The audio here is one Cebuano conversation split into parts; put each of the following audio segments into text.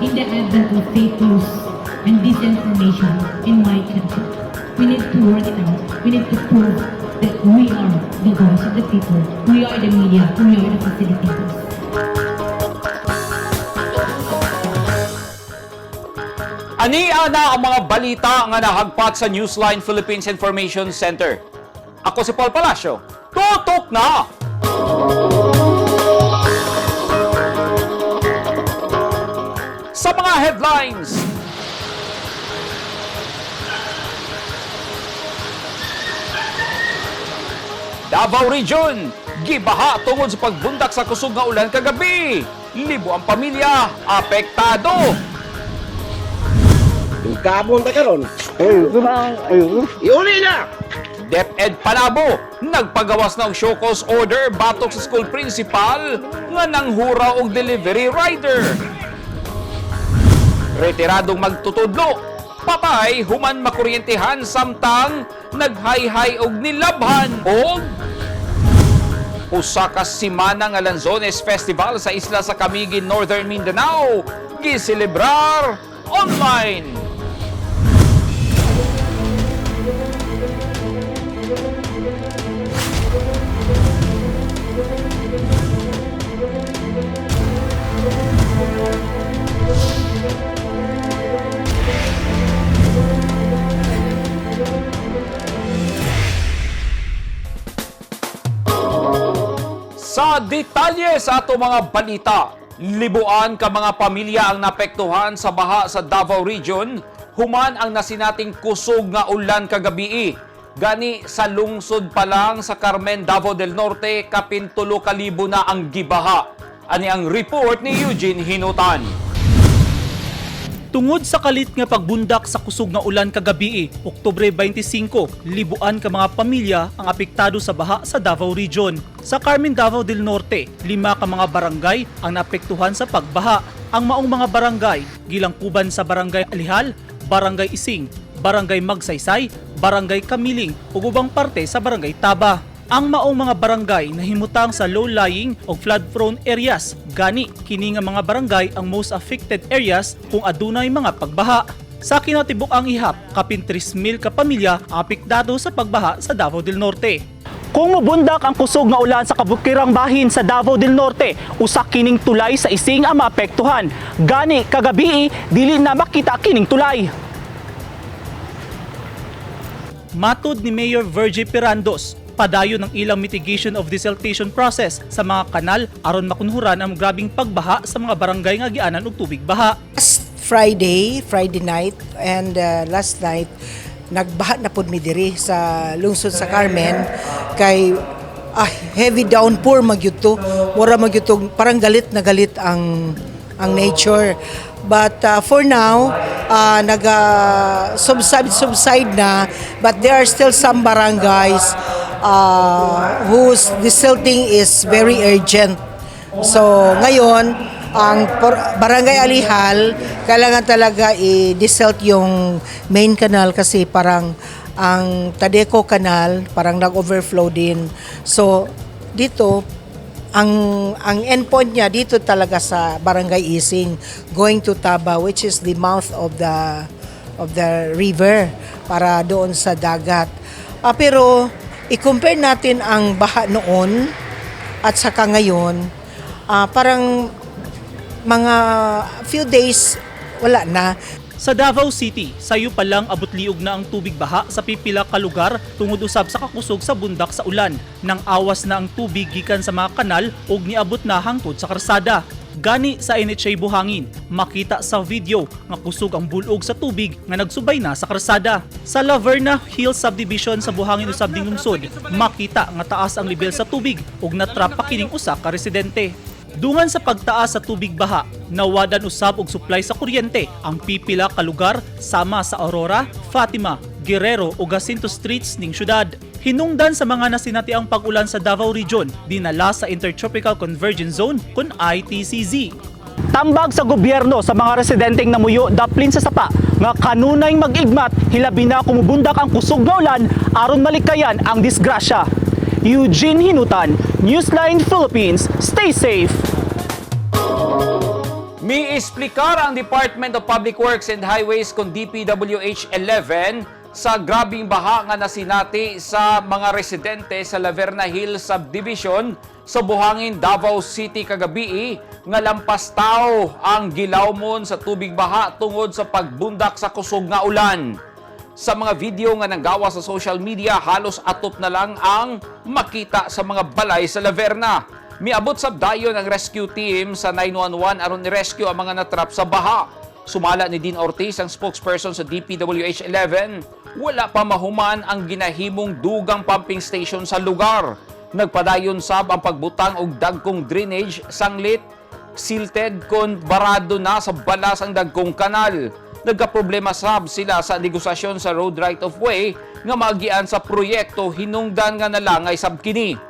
In the advent of fake news and disinformation in my country, we need to work it out. We need to prove that we are the voice of the people. We are the media. We are the facilitators. Ani ana ang mga balita nga nahagpat sa Newsline Philippines Information Center. Ako si Paul Palacio. Tutok na! Sa mga headlines, Davao Region, gibaha tungod sa pagbundak sa kusog nga ulan kagabi. Libo ang pamilya, apektado. Kabon ta karon. Iuli na. DepEd Panabo, nagpagawas na og show cause order batok sa school principal nga nanghura og delivery rider. Retiradong magtutudlo, patay human makuryentehan samtang naghayhay og nilabhan og usa ka simana nga Lanzones Festival sa isla sa Camiguin, Northern Mindanao, giselebrar online. Sa detalye sa ato mga balita, libuan ka mga pamilya ang napektuhan sa baha sa Davao Region, human ang nasinating kusog nga ulan kagabii. Gani sa lungsod pa lang sa Carmen, Davao del Norte, kapintulo kalibo na ang gibaha. Ani ang report ni Eugene Hinutan. Tungod sa kalit nga pagbundak sa kusog nga ulan kagabi, Oktubre 25, libuan ka mga pamilya ang apektado sa baha sa Davao Region. Sa Carmen, Davao del Norte, 5 ka mga barangay ang naapektuhan sa pagbaha. Ang maong mga barangay, gilangkuban sa Barangay Alihal, Barangay Ising, Barangay Magsaysay, Barangay Kamiling ug ubang parte sa Barangay Taba. Ang maong mga barangay nahimutang sa low-lying o flood-prone areas. Gani, kini nga mga barangay ang most affected areas kung adunay mga pagbaha. Sa kinatibuk ang ihap, kapin 3,000 ka pamilya ang apektado sa pagbaha sa Davao del Norte. Kung mubundak ang kusog nga ulan sa kabukirang bahin sa Davao del Norte, usa kining tulay sa Ising ang maapektuhan. Gani, kagabii, dili na makita kining tulay. Matod ni Mayor Virgie Pirandos, padayon ang ilang mitigation of desiltation process sa mga kanal aron makunhuran ang grabing pagbaha sa mga barangay nga gianan og tubig baha. Last Friday, Friday night, and last night, nagbaha na pod mi diri sa lungsod sa Carmen kay heavy downpour magyud to. Mura magyud to, parang galit na galit ang nature. But for now, naga subside subside na, but there are still some barangays whose desilting is very urgent. So ngayon, ang Barangay Alihal, kailangan talaga i-desilt yung main canal kasi parang ang Tadeco Canal parang nag-overflow din. So dito ang endpoint niya dito talaga sa Barangay Ising going to Taba, which is the mouth of the river para doon sa dagat. Pero i-compare natin ang baha noon at saka ngayon, parang mga few days wala na. Sa Davao City, sayo pa lang abot liog na ang tubig baha sa pipila ka lugar tungod usab sa kakusog sa bundak sa ulan. Nang awas na ang tubig gikan sa mga kanal ug niabot na hangtod sa karsada. Gani sa NHA Buhangin, makita sa video nga kusog ang bulog sa tubig nga nagsubay na sa karsada. Sa Laverna Hill Subdivision sa Buhangin usab ning lungsod, makita nga taas ang level sa tubig ug natrap pa kining usa ka residente. Dungan sa pagtaas sa tubig baha, nawadan usab og supply sa kuryente ang pipila ka lugar sama sa Aurora, Fatima, Guerrero ug Jacinto Streets ning syudad. Hinungdan sa mga nasinatiang pag-ulan sa Davao Region, dinala sa Intertropical Convergence Zone kun ITCZ. Tambag sa gobyerno sa mga residenteng namuyo daplin sa sapa nga kanunay mag-igmat hilabi na kumubundak ang kusog nga ulan aron malikayan ang disgrasya. Eugene Hinutan, Newsline Philippines. Stay safe. Mi-esplikar ang Department of Public Works and Highways kon DPWH 11 sa grabing baha nga nasinati sa mga residente sa Laverna Hill Subdivision sa Buhangin, Davao City kagabii nga lampas tao ang gilawmon sa tubig baha tungod sa pagbundak sa kusog nga ulan. Sa mga video nga nanggawa sa social media, halos atop na lang ang makita sa mga balay sa Laverna. Miabot sa dayon ang rescue team sa 911 aron ni-rescue ang mga natrap sa baha. Sumala ni Dean Ortiz, ang spokesperson sa DPWH 11, wala pa mahuman ang ginahimong dugang pumping station sa lugar. Nagpadayon sab ang pagbutang og dagkong drainage sanglit silted kon barado na sa balas ang dagkong kanal. Nagkaproblema sab sila sa negosasyon sa road right of way nga maagian sa proyekto hinungdan nga nalangay sab kini.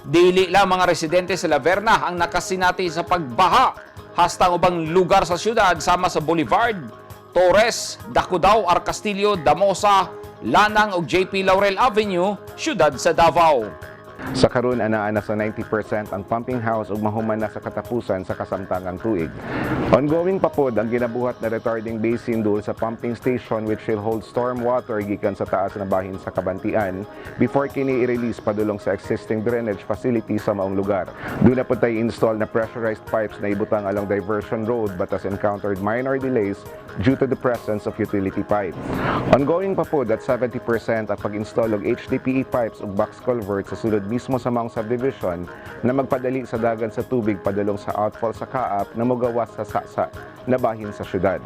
Dili lang mga residente sa Laverna ang nakasinati sa pagbaha hasta ang ubang lugar sa syudad sama sa Boulevard, Torres, Dacudao, R. Castillo, Damosa, Lanang ug JP Laurel Avenue, syudad sa Davao. Sa karon, anaa na sa 90% ang pumping house ug mahuman na sa katapusan sa kasamtangang tuig. Ongoing pa pod ang ginabuhat na retarding basin duol sa pumping station, which will hold storm water gikan sa taas na bahin sa Cabantian before kini i-release padulong sa existing drainage facility sa maong lugar. Duna pod tay install na pressurized pipes na ibutang along diversion road but has encountered minor delays due to the presence of utility pipe. Ongoing pa pod at 70% ang pag-install og HDPE pipes ug box culvert sa sulod mismo sa maong subdivision na magpadali sa dagan sa tubig padulong sa outfall sa Kaap na mogawas sa sasa na bahin sa syudad.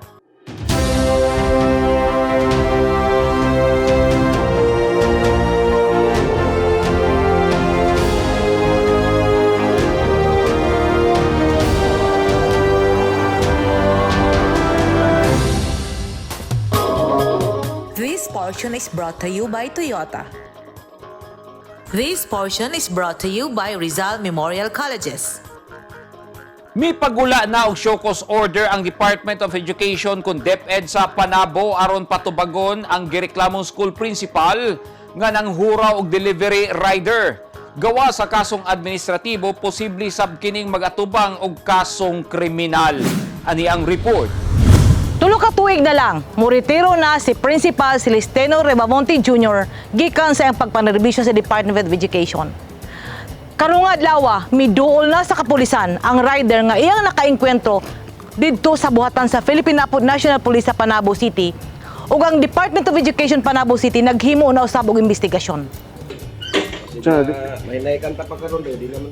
This portion is brought to you by Toyota. This portion is brought to you by Rizal Memorial Colleges. Mi pagula na og show cause order ang Department of Education kun DepEd sa Panabo aron patubagon ang gireklamong school principal nga nanghuraw og delivery rider. Gawa sa kasong administratibo, posible sab kining magatubang og kasong kriminal. Ani ang report. 3 ka tuig na lang, muretiro na si Principal Celestino Rebamonte Jr. gikan sa iyang pagpanerbisyo sa Department of Education. Karong adlaw, miduol na sa kapulisan ang rider nga iyang nakaengkwentro didto sa buhatan sa Philippine National Police sa Panabo City ug ang Department of Education Panabo City naghimo na usab og investigasyon.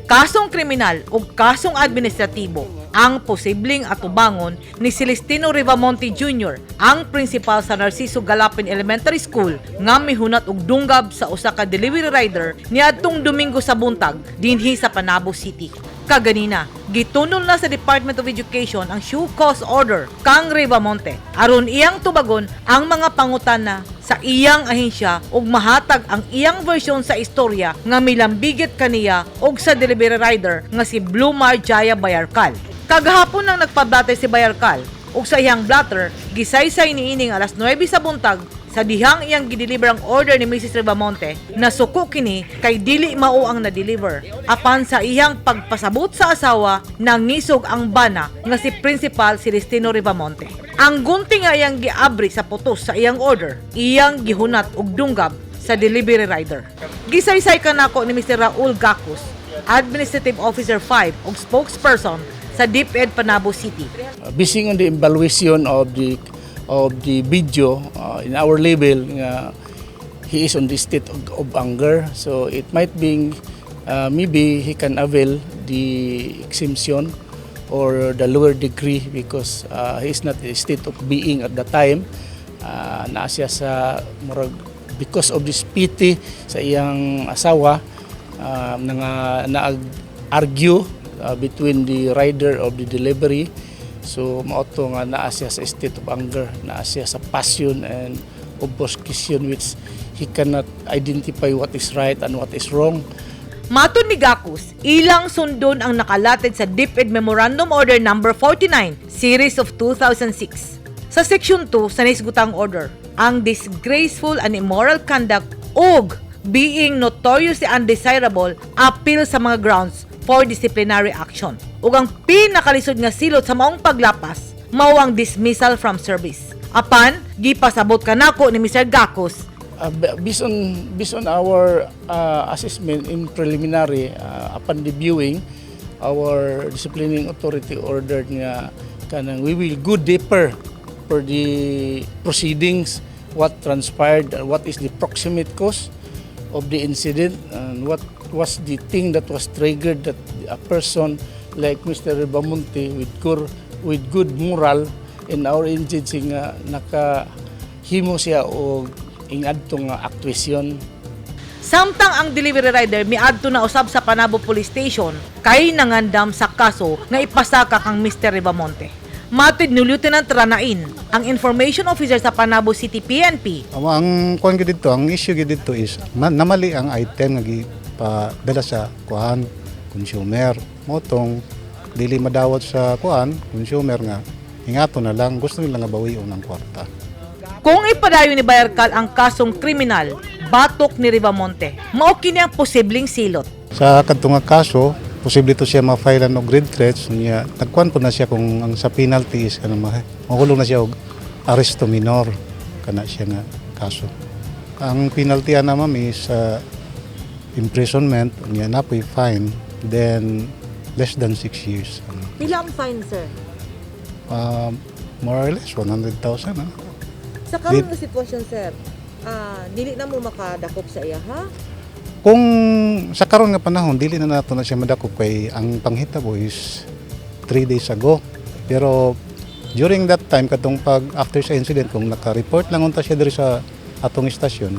Kasong kriminal ug kasong administratibo ang posibleng atubangon ni Celestino Rivamonte Jr., ang principal sa Narciso Galapin Elementary School nga mihunat og dunggab sa usa ka delivery rider niadtong Domingo sa buntag dinhi sa Panabo City. Kaganina, gitunol na sa Department of Education ang show cause order kang Rivamonte aron iyang tubagon ang mga pangutana sa iyang ahensya ug mahatag ang iyang bersyon sa istorya nga milambigit kaniya og sa delivery rider nga si Blumar Jaya Bayarkal. Kagahapon nang nagpa-blotter si Bayarkal ug sa iyang blotter gisaysay niining alas 9 sa buntag sa dihang iyang gideliver ang order ni Mrs. Rivamonte na suko kini kay dili mao ang na-deliver. Apan sa iyang pagpasabot sa asawa, nangisog ang bana nga si Principal Celestino Rivamonte. Ang gunting nga iyang giabri sa putos sa iyang order, iyang gihunat og dunggab sa delivery rider. Gisaysay kanako ni Mr. Raul Gacos, Administrative Officer 5 ug spokesperson sa DepEd Panabo City. Basing on the evaluation of the video, in our level nga he is on the state of anger, so it might be maybe he can avail the exemption or the lower degree because he is not in a state of being at the time. Naa siya sa murag because of this pity sa iyang asawa nga naag argue between the rider of the delivery. So mao to nga naa siya sa state of anger, naa siya sa passion and obfuscation, which he cannot identify what is right and what is wrong. Matod ni Gacos, ilang sundon ang nakalatid sa DepEd Memorandum Order Number 49, Series of 2006. Sa Section 2 sa naisgutang order, ang disgraceful and immoral conduct ug being notoriously undesirable apil sa mga grounds for disciplinary action. Ug ang pinakalisod nga silot sa maong paglapas mao ang dismissal from service. Apan gipasabot kanako ni Mr. Gakos. Based on our assessment in preliminary, upon reviewing, our disciplining authority ordered nga kanang we will go deeper for the proceedings, what transpired, what is the proximate cause of the incident, and what was the thing that was triggered that a person like Mr. Ribamonte with good moral in our agency nga nakahimo siya og ingadto nga actuation. Samtang ang delivery rider miadto na usab sa Panabo Police Station kay nangandam sa kaso nga ipasaka kang Mr. Ribamonte. Matid ni Lieutenant Ranain, ang information officer sa Panabo City PNP, Ang kuan gyud dito, ang issue gyud dito is namali ang item nga gipadala sa kuan consumer. Motong dili madawat sa kuan consumer nga ingato na lang, gusto nila nga bawion ang kwarta. Kung ipadayon ni Bayarcal ang kasong kriminal, batok ni Ribamonte, mao kini ang posibleng silot. Sa kadto nga kaso, posible to siya ma-file og grave threats niya. Nagkuan po na siya kung ang sa penalty is ano, mahulog na siya og arresto minor kana siya nga kaso. Ang penalty ana, ma'am, is imprisonment niya, napoy fine, then less than 6 years. Ano. Pila ang fine, sir? More or less 100,000, ah. Sa karon nga sitwasyon, sir, dili na mo makadakop sa iya, ha? Kung sa karon nga panahon, dili na nato na siya madakop kay ang panghitabo is 3 days ago. Pero during that time, katong pag after sa incident, kung naka-report lang unta siya diri sa atong istasyon,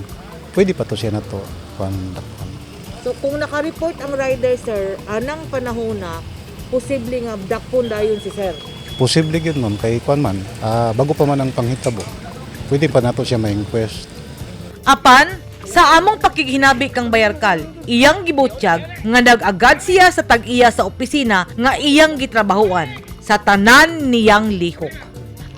pwede pa to siya nato kuan dakpon. So kung naka-report ang rider, sir, anang panahon na posible nga dakpon dayon si sir. Posible gyud, ma'am, kay kuan man, bago pa man ang panghitabo. Pwede pa nato siya ma-inquest. Apan, sa among pakighinabi kang Bayarkal, iyang gibutyag nga nag-agad siya sa tag-iya sa opisina nga iyang gitrabahuan sa tanan niyang lihok.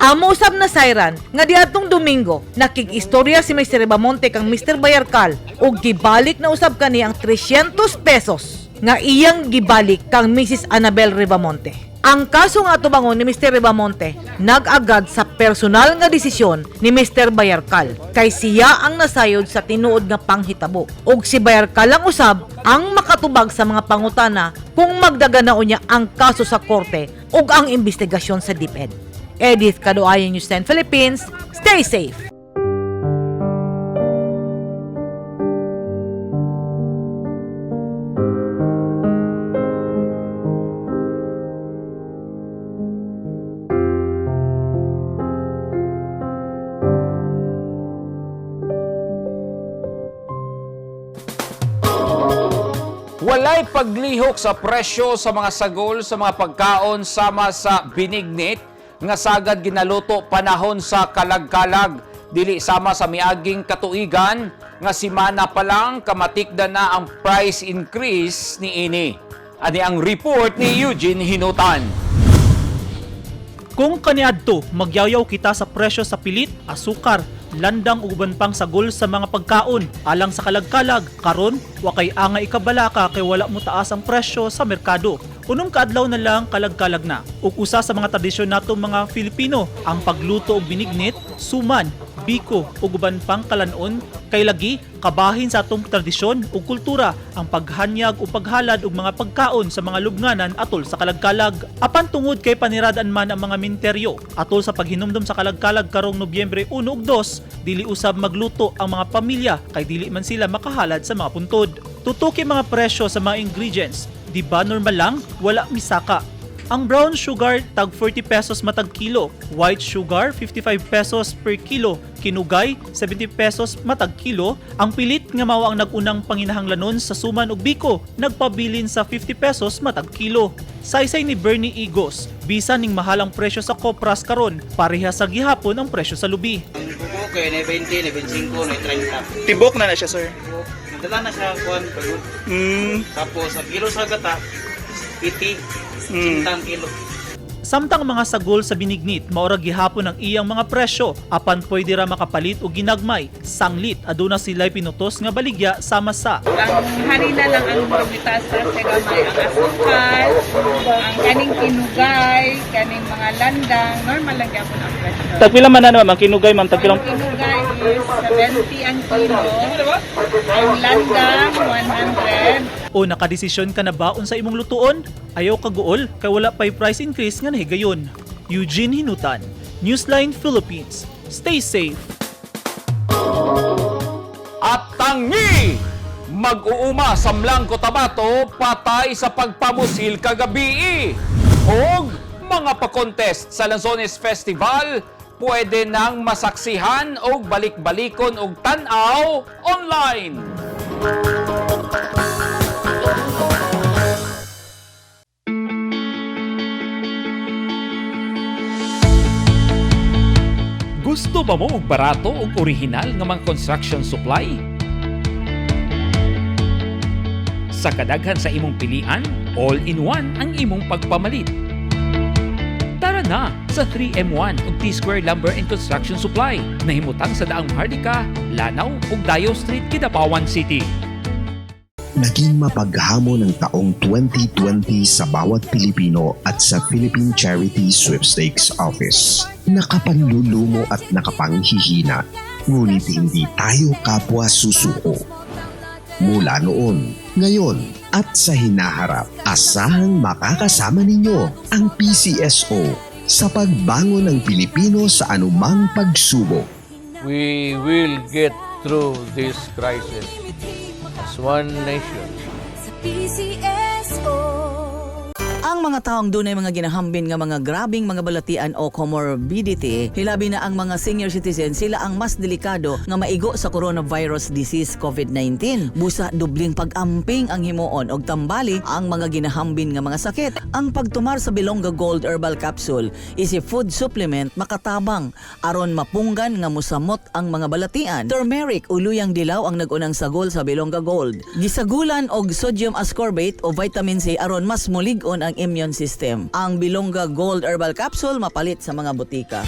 Amo usab na sayran nga diadtong Domingo nakig-istorya si Mr. Ribamonte kang Mr. Bayarkal ug gibalik na usab kani ang 300 pesos nga iyang gibalik kang Mrs. Annabel Ribamonte. Ang kaso nga atubangon ni Mr. Ribamonte nag-agad sa personal nga desisyon ni Mr. Bayarkal kay siya ang nasayod sa tinuod nga panghitabo ug si Bayarkal lang usab ang makatubag sa mga pangutana kung magdaganaon niya ang kaso sa korte ug ang investigasyon sa DepEd. Edith Kadoayan, News 10 Philippines. Stay safe! Walay paglihok sa presyo sa mga sagol sa mga pagkaon sama sa binignit nga sagad ginaluto panahon sa kalagkalag, dili sama sa miaging katuigan nga simana pa lang kamatikda na ang price increase niini. Ani ang report ni Eugene Hinutan. Kung kaniadto, magyayaw kita sa presyo sa pilit, asukar, landang ug uban pang sagol sa mga pagkaon alang sa kalagkalag. Karon, wa kay angay ikabalaka kay wala mo taas ang presyo sa merkado. 6 ka adlaw na lang, kalagkalag na. Ug usa sa mga tradisyon nato mga Filipino ang pagluto og binignit, suman, biko ug uban pang kalanon kay lagi kabahin sa atong tradisyon ug kultura ang paghanyag o paghalad og mga pagkaon sa mga lubnganan atol sa kalagkalag. Apan tungod kay paniradaan man ang mga minteryo atol sa paghinumdom sa kalagkalag karong Nobyembre 1 ug 2, dili usab magluto ang mga pamilya kay dili man sila makahalad sa mga puntod. Tutuki mga presyo sa mga ingredients, di ba normal lang wala misaka? Ang brown sugar tag 40 pesos matag kilo, white sugar 55 pesos per kilo, kinugay 70 pesos matag kilo. Ang pilit nga mao ang nag-unang panginahanglanon sa suman ug biko, nagpabilin sa 50 pesos matag kilo. Saysay ni Bernie Igos, bisan ning mahal ang presyo sa kopras karon, pareha sa gihapon ang presyo sa lubi. Okay, na 20, na 25, na 30. Tibok na na siya, sir. Nadala na siya kuan pagod. Tapos ang kilo sa gata, 80, 80 ang kilo. Samtang mga sagol sa binignit maura gihapon ang iyang mga presyo apan pwede ra makapalit og ginagmay. Sanglit aduna sila'y pinutos nga baligya sama sa Ang harina lang ang murag sa gamay, ang asukal, ang kaning kinugay, kaning mga landang, normal lang gyapon ang presyo. Tagpila man na ma'am ang kinugay, ma'am? Ang kinugay is 70 ang kilo, ang landang 100. O nakadesisyon ka na ba unsa imong lutuon? Ayaw kaguol kay wala pay price increase nga nahigayon. Eugene Hinutan, Newsline Philippines. Stay safe. At tangi! Mag-uuma sa Mlang Cotabato patay sa pagpamusil kagabi. Og mga pa-contest sa Lanzones Festival pwede nang masaksihan og balik-balikon og tan-aw online. Gusto ba mo og barato og orihinal nga mga construction supply? Sa kadaghan sa imong pilian, all-in-one ang imong pagpamalit. Tara na sa 3M1 ug T-Square Lumber and Construction Supply na himutang sa Daang Maharlika, Lanao ug Dayo Street, Kidapawan City. Naging mapaghamon ang taong 2020 sa bawat Pilipino at sa Philippine Charity Sweepstakes Office. Nakapanlulumo at nakapanghihina, ngunit hindi tayo kapwa susuko. Mula noon, ngayon at sa hinaharap, asahang makakasama ninyo ang PCSO sa pagbangon ng Pilipino sa anumang pagsubok. We will get through this crisis as one nation. Ang mga taong dunay mga ginahambin nga mga grabing mga balatian o comorbidity, hilabi na ang mga senior citizen, sila ang mas delikado nga maigo sa coronavirus disease COVID-19. Busa dubling pag-amping ang himuon og tambali ang mga ginahambin nga mga sakit. Ang pagtumar sa Bilongga Gold Herbal Capsule is a food supplement makatabang aron mapunggan nga musamot ang mga balatian. Turmeric o luyang dilaw ang nagunang sagol sa Bilongga Gold. Gisagulan og sodium ascorbate o vitamin C aron mas mulig-on ang immune system. Ang Bilongga Gold Herbal Capsule mapalit sa mga botika.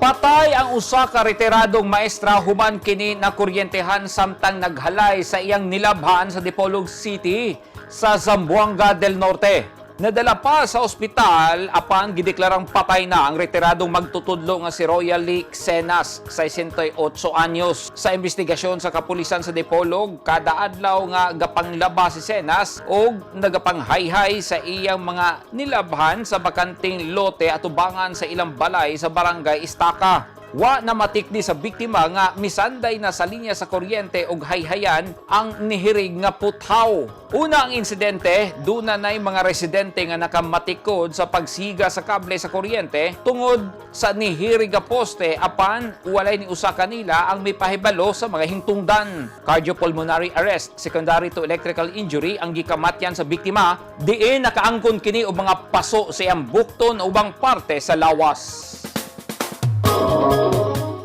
Patay ang usa ka retiradong maestra human kini nakuryentehan samtang naghalay sa iyang nilabhan sa Dipolog City sa Zamboanga del Norte. Nadala pa sa ospital apan gideklarang patay na ang retiradong magtutudlo nga si Royal Lee Xenas, 68 anyos. Sa investigasyon sa kapulisan sa Dipolog, kada adlaw nga gapanglaba si Senas og nagapanghayhay sa iyang mga nilabhan sa bakanting lote atubangan sa ilang balay sa barangay Istaka. Wa na matikdi sa biktima nga misanday na sa linya sa kuryente og hayhayan ang nihirig nga puthaw. Una ang insidente, duna na'y mga residente nga nakamatikod sa pagsiga sa kable sa kuryente tungod sa nihirig nga poste apan walay ni usa kanila ang mipahibalo sa mga hingtungdan. Cardiopulmonary arrest secondary to electrical injury ang gikamatyan sa biktima, diin nakaangkon kini og mga paso sa iyang bukton o ubang parte sa lawas.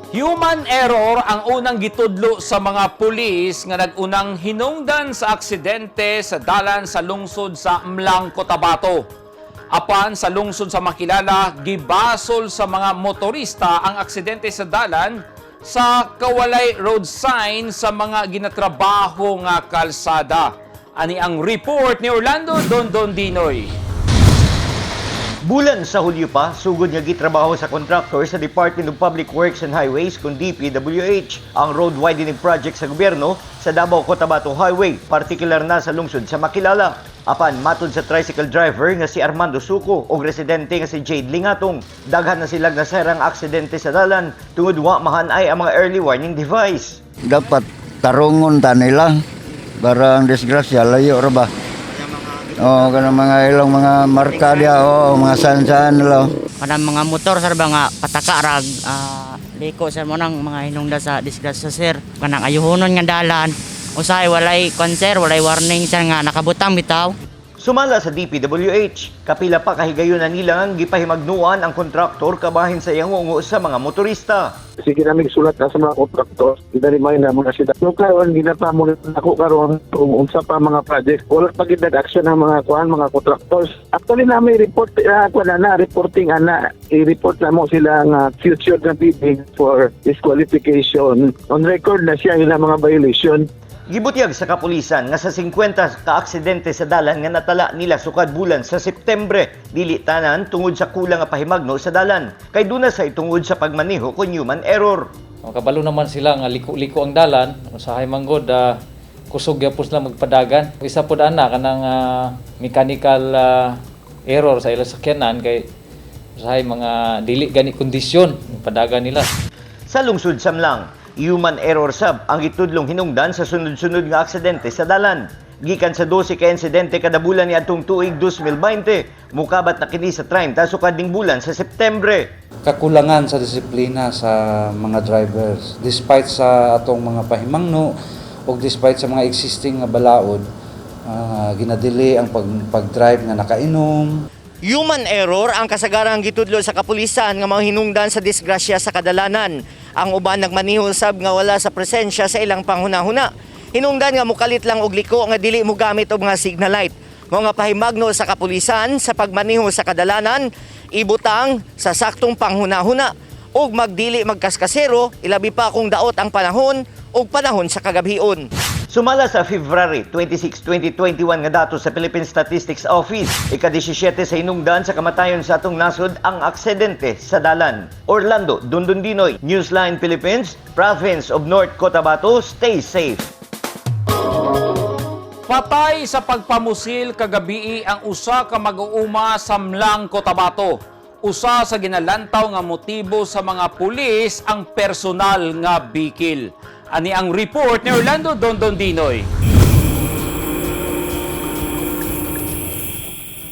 Human error ang unang gitudlo sa mga pulis nga nag-unang hinungdan sa aksidente sa dalan sa lungsod sa Mlang, Cotabato. Apan sa lungsod sa Makilala, gibasol sa mga motorista ang aksidente sa dalan sa kawalay road sign sa mga ginatrabaho nga kalsada. Ani ang report ni Orlando Dondon Dinoy. Bulan sa Hulyo pa, sugod nga gitrabaho sa contractor sa Department of Public Works and Highways kun DPWH ang road widening project sa gobyerno sa Davao Cotabato Highway, partikular na sa lungsod sa Makilala. Apan matud sa tricycle driver nga si Armando Suco ug residente nga si Jade Lingatong, daghan na silang nasayran aksidente sa dalan tungod wa mahanay ang mga early warning device. Dapat tarungon ta nila para ang disgrasya layo ra ba. Oh, kanang mga ilang mga marka dia, oh, mga saan-saan nila. Kanang mga motor sar ba nga pataka rag Liko sir, mo nang mga hinungda sa disgrasya, sir. Kanang ayuhonon nga dalan. Usahay walay kwan, sir, walay warning, sir, nga nakabutang bitaw. Sumala sa DPWH, kapila pa kahigayunan nila ang gipahimagnuan ang kontraktor kabahin sa yangungo sa mga motorista. Sige na sulat na sa mga kontraktor, ginarimind na muna sila. So karon ginapa mo nako karon kung unsa pa mga project, wala pa gid nag-action ang mga kuan, mga contractors. Actually na may report kuan na, na reporting ana, i-report na mo sila nga future na bidding for disqualification. On record na siya yung mga violation. Gibutyag sa kapulisan nga sa 50 ka aksidente sa dalan nga natala nila sukad bulan sa Septembre, dili tanan tungod sa kulang nga pahimagno sa dalan, kay duna say tungod sa pagmaneho kon human error. Kabalo naman sila nga liko-liko ang dalan, usahay man gud kusog gyapon sila magpadagan. Isa pod ana kanang mechanical error sa ilang sakyanan kay usahay mga dili gani kondisyon ang padagan nila. Sa lungsod Samlang, human error sab ang gitudlong hinungdan sa sunod-sunod nga aksidente sa dalan. Gikan sa 12 ka insidente kada bulan niadtong tuig 2020, mukabat na kini sa 30 sukad ning bulan sa Septembre. Kakulangan sa disiplina sa mga drivers despite sa atong mga pahimangno o despite sa mga existing nga balaod, ginadili ang pag-drive nga nakainom. Human error ang kasagarang gitudlo sa kapulisan nga mga hinungdan sa disgrasya sa kadalanan. Ang uban nagmaniho sab nga wala sa presensya sa ilang panghunahuna. Hinungdan nga mukalit lang og liko nga dili mo gamit og mga signal light. Mga pahimagno sa kapulisan sa pagmaniho sa kadalanan, ibutang sa saktong panghunahuna ug magdili magkaskasero, ilabi pa kung daot ang panahon ug panahon sa kagabhion. Sumala sa February 26, 2021 nga datos sa Philippine Statistics Office, ika-17 sa hinungdan sa kamatayon sa atong nasod ang aksidente sa dalan. Orlando Dundundinoy, Newsline Philippines, Province of North Cotabato, stay safe. Patay sa pagpamusil kagabii ang usa ka mag-uuma sa Mlang, Cotabato. Usa sa ginalantaw nga motibo sa mga pulis ang personal nga bikil. Ani ang report ni Orlando Dondondinoy.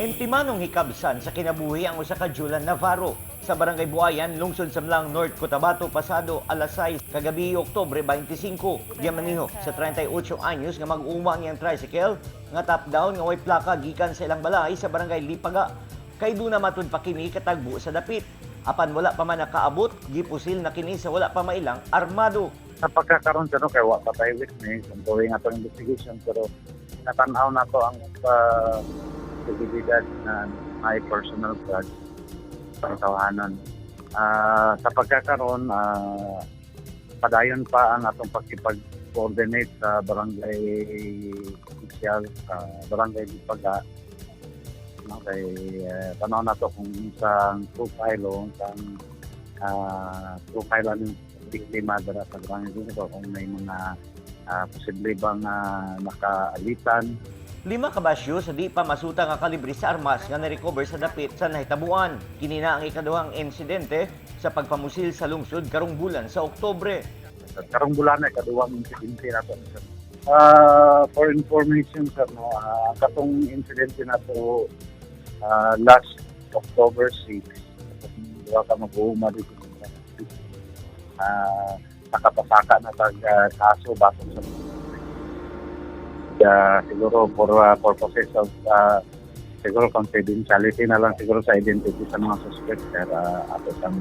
Intimanong hikabsan sa kinabuhi ang usa ka Julan Navarro sa Barangay Buayan, Lungsod Samlang, North Cotabato, pasado alas 6 kagabi, Oktubre 25. Giamaniho sa 38 anyos nga mag-uma ang iyang tricycle nga top down nga way plaka gikan sa ilang balay sa Barangay Lipaga. Kay duna matud pa kini katagbo sa dapit. Apan wala pa man nakaabot, gipusil na kini sa wala pa mailang armado. Sa pagkakaroon sa no, kay wa pa tayo witness, ongoing atong investigation, pero natanaw na to ang posibilidad na may personal grudge pangtawahanan. Sa pagkakaroon, padayon pa ang atong pagkipag-coordinate sa barangay official, sa barangay Lipaga, no, kay tanaw na to kung sa profile o sa profile ang biktima dara sa barangay dito, kung may mga posible bang nakaalitan. 5 ka basyo sa di pa masuta nga kalibre sa armas nga na-recover sa dapit sa nahitabuan. Kini na ang ikaduhang insidente sa pagpamusil sa lungsod karong bulan sa Oktubre. Karong bulan na ikaduhang insidente na to. For information, sir, no, katong insidente na to last October 6, duha ka mag-uuma dito sa nakapasaka na tag kaso batok sa siguro for purposes of siguro confidentiality na lang siguro sa identity sa mga suspect, sir, ato sang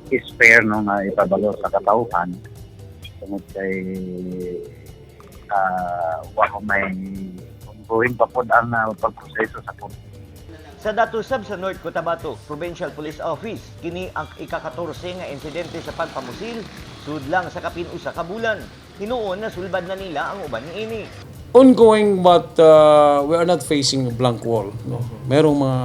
is fair no nga ipabalo sa katawhan tungod kay wa ko may ongoing pa pod ang pagproseso sa korte. Sa datos sab sa North Cotabato Provincial Police Office, kini ang ika-14 nga insidente sa pagpamusil sudlang sa kapin usa ka bulan. Hinuon na sulbad na nila ang uban niini. Ongoing, but we are not facing a blank wall. No? Merong mga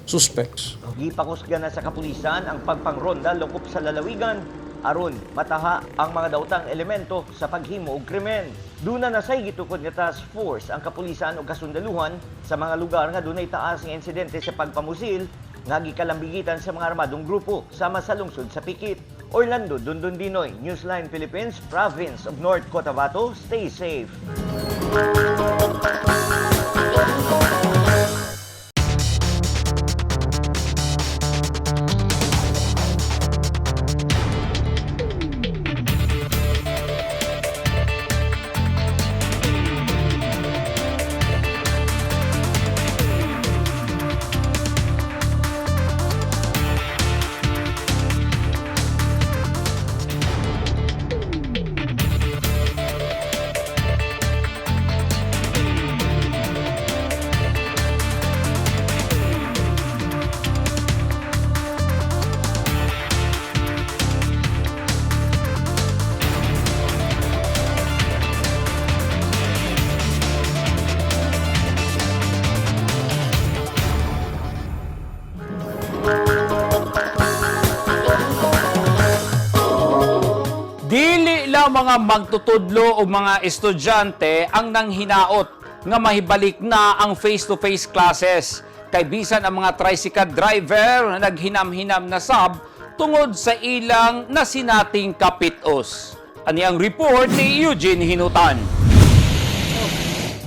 suspects. Gipakusgan na sa kapulisan ang pagpangronda lokop sa lalawigan aron mataha ang mga daotang elemento sa paghimo og krimen. Duna na say gitukod nga task force ang kapulisan og kasundaluhan sa mga lugar nga dunay taas nga insidente sa pagpamusil nga gikalambigitan sa mga armadong grupo sama sa lungsod sa Pikit. Orlando Dundundinoy, Newsline Philippines, Province of North Cotabato, stay safe. Dili lang mga magtutudlo o mga estudyante ang nanghinaot nga mahibalik na ang face-to-face classes. Kay bisan ang mga tricycle driver naghinam-hinam na sab tungod sa ilang nasinating kapitos. Ani ang report ni Eugene Hinutan.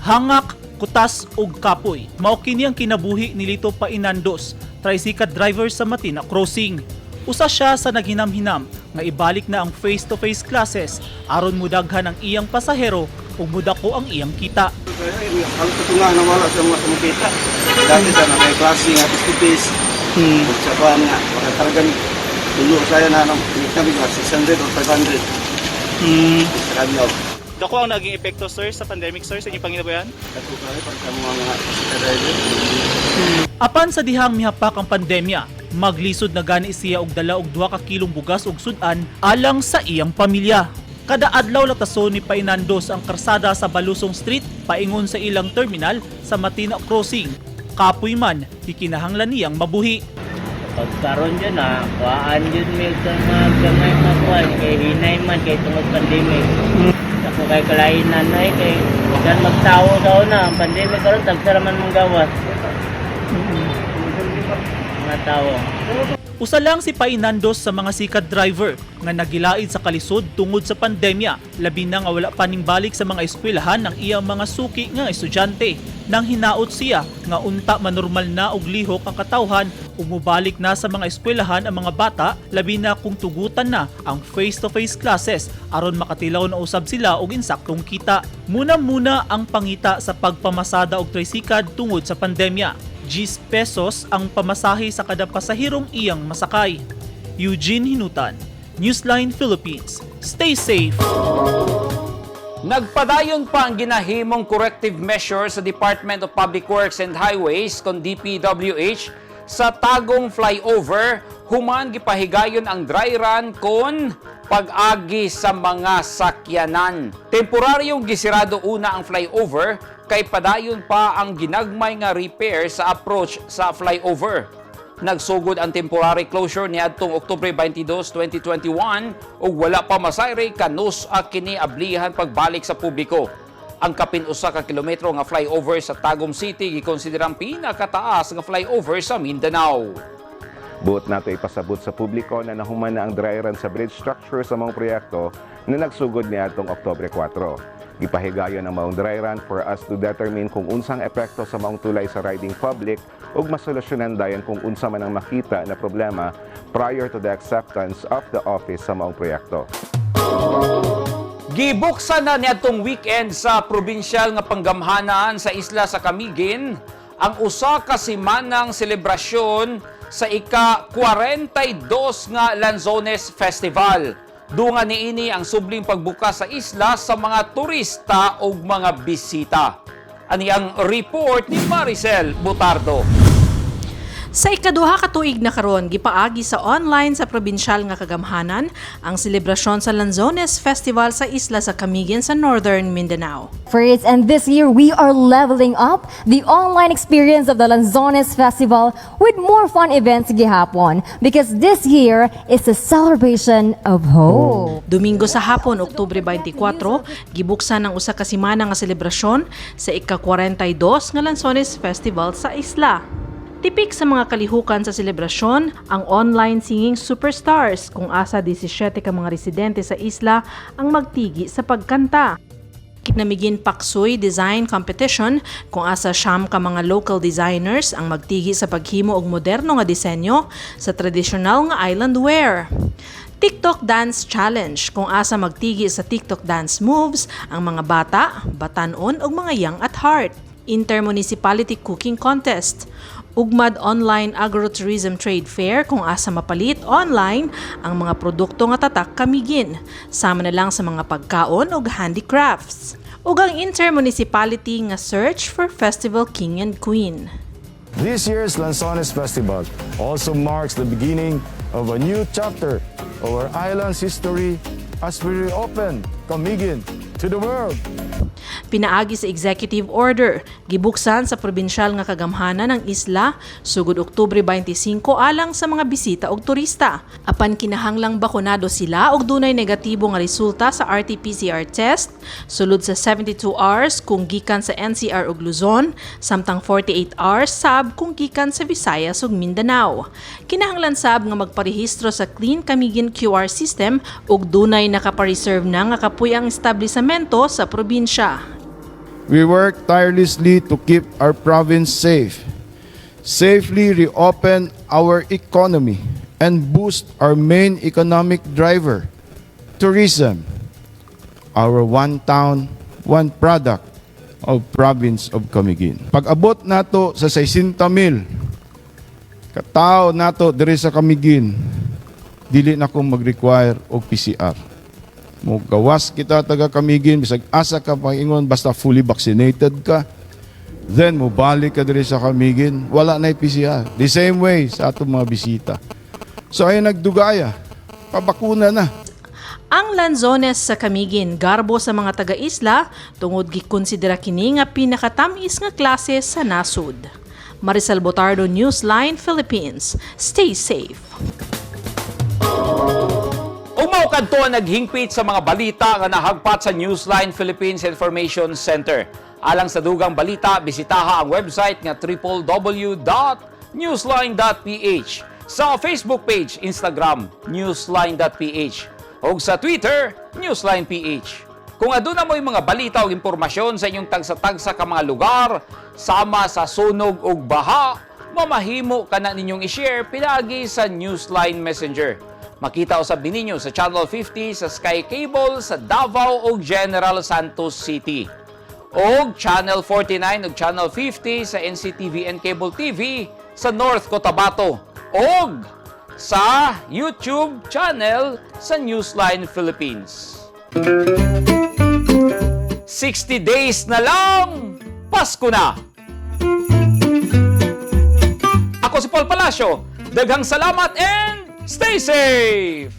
Hangak, kutas ug kapoy. Mao kini ang kinabuhi ni Lito Painandos, tricycle driver sa Matina Crossing. Usa siya sa naghinam-hinam nga ibalik na ang face-to-face classes aron mudaghan ang iyang pasahero ug mudako ang iyang kita. Halos ito nga nawala sa mga sumukita. Dati sa na may klase nga face to face. Sa kuan nga, baka talagang tulo saya na ng kami nga 600 or 500. Sa kadlaw. Dako ang naging epekto, sir, sa pandemic, sir, sa inyong panginabuhian? Dako kaayo para sa mga tricycle driver. Apan sa dihang mihapak ang pandemya, maglisod na gani siya og dala og 2 ka kilong bugas ug sudan alang sa iyang pamilya. Kada adlaw latason ni Painandos ang karsada sa Balusong Street paingon sa ilang terminal sa Matina Crossing. Kapoy man, gikinahanglan niyang mabuhi. Pagkaron dyan na, kuhaan dyan may mga gamay nga kuhaan, kay hinay man, kay tungod pandemic. Ako kay kalainan na eh, kay dan magtawo daw na, ang pandemic karon tagsa raman mong gawas. Mga tao. Usa lang si Painandos sa mga sikat driver nga nagilaid sa kalisod tungod sa pandemya, labi na nga wala pa ning balik sa mga eskwelahan ng iyang mga suki nga estudyante. Nang hinaot siya nga unta manormal na og lihok ang katawhan ug mobalik na sa mga eskwelahan ang mga bata, labi na kung tugutan na ang face-to-face classes aron makatilaw na usab sila og insaktong kita. Muna-muna ang pangita sa pagpamasada og trisikad tungod sa pandemya. 10 pesos ang pamasahe sa kada pasahirong iyang masakay. Eugene Hinutan, Newsline Philippines. Stay safe! Nagpadayon pa ang ginahimong corrective measure sa Department of Public Works and Highways kon DPWH sa Tagum Flyover human gipahigayon ang dry run kon pag-agi sa mga sakyanan. Temporaryong gisirado una ang flyover kay padayon pa ang ginagmay nga repair sa approach sa flyover. Nagsugod ang temporary closure niadtong Oktubre 22, 2021 ug wala pa masayri kanus-a kini ablihan pagbalik sa publiko. Ang kapin 1 ka kilometro nga flyover sa Tagum City gikonsiderang pinakataas nga flyover sa Mindanao. Buot nato ipasabot sa publiko na nahuman na ang dry run sa bridge structure sa maong proyekto na nagsugod niadtong Oktubre 4. Gipahigayon ang maong dry run for us to determine kung unsang epekto sa maong tulay sa riding public ug masolusyonan dayon kung unsa man ang makita na problema prior to the acceptance of the office sa maong proyekto. Gibuksan na niadtong weekend sa probinsyal nga panggamhanan sa isla sa Camiguin ang usa ka semanang selebrasyon sa ika-42 nga Lanzones Festival. Dungan niini ang subling pagbukas sa isla sa mga turista ug mga bisita. Ani ang report ni Maricel Butardo. Sa ikaduha ka tuig na karon, gipaagi sa online sa probinsyal nga kagamhanan ang selebrasyon sa Lanzones Festival sa isla sa Camiguin sa Northern Mindanao. First, and this year we are leveling up the online experience of the Lanzones Festival with more fun events gihapon because this year is a celebration of hope. Domingo sa hapon, Oktubre 24, gibuksan ang usa ka semana nga selebrasyon sa ika-42 nga Lanzones Festival sa isla. Tipik sa mga kalihukan sa selebrasyon ang online singing superstars kung asa 17 ka mga residente sa isla ang magtigi sa pagkanta. Kinamigin Paksoy Design Competition kung asa 9 ka mga local designers ang magtigi sa paghimo og moderno nga disenyo sa tradisyonal nga island wear. TikTok Dance Challenge kung asa magtigi sa TikTok dance moves ang mga bata, batanon ug mga young at heart. Intermunicipality Cooking Contest. Ugmad Online Agrotourism Trade Fair kung asa mapalit online ang mga produkto nga tatak Camiguin. Sama na lang sa mga pagkaon ug handicrafts. Ug ang intermunicipality nga search for Festival King and Queen. This year's Lanzones Festival also marks the beginning of a new chapter of our island's history as we reopen Camiguin to the world. Pinaagi sa executive order, gibuksan sa probinsyal nga kagamhanan ang isla sugod Oktubre 25 alang sa mga bisita og turista. Apan kinahanglang bakunado sila og dunay negatibo nga resulta sa RT-PCR test sulod sa 72 hours kung gikan sa NCR ug Luzon, samtang 48 hours sab kung gikan sa Visayas ug Mindanao. Kinahanglan sab nga magparehistro sa Clean Camiguin QR system ug dunay nakapareserve na nga kapuy-ang establishmento sa probinsya. We work tirelessly to keep our province safe, safely reopen our economy, and boost our main economic driver, tourism, our one town, one product of province of Camiguin. Pag-abot nato sa 60 mil katao nato diri sa Camiguin, dili na ko mag-require og PCR. Mo gawas kita taga Camiguin, bisag asa ka paingon, basta fully vaccinated ka, then mo balik ka diri sa Camiguin, wala na PCR. The same way sa atong mga bisita. So ay nagdugaya, pabakuna na. Ang Lanzones sa Camiguin garbo sa mga taga-isla tungod gikonsidera kini nga pinakatamis nga klase sa nasud. Marisol Botardo, Newsline Philippines. Stay safe. Ug mao kadto ang naghingpit sa mga balita nga nahagpat sa Newsline Philippines Information Center. Alang sa dugang balita, bisitaha ang website nga www.newsline.ph. Sa Facebook page, Instagram, newsline.ph, ug sa Twitter, newsline.ph. Kung aduna mo'y mga balita o impormasyon sa inyong tagsa-tagsa ka mga lugar, sama sa sunog ug baha, mamahimo kana ninyong i-share pinaagi sa Newsline Messenger. Makita usab ninyo sa Channel 50 sa Sky Cable sa Davao ug General Santos City. Og Channel 49 ug Channel 50 sa NCTV and Cable TV sa North Cotabato. Og sa YouTube channel sa Newsline Philippines. 60 days na lang, Pasko na! Ako si Paul Palacio. Daghang salamat and stay safe!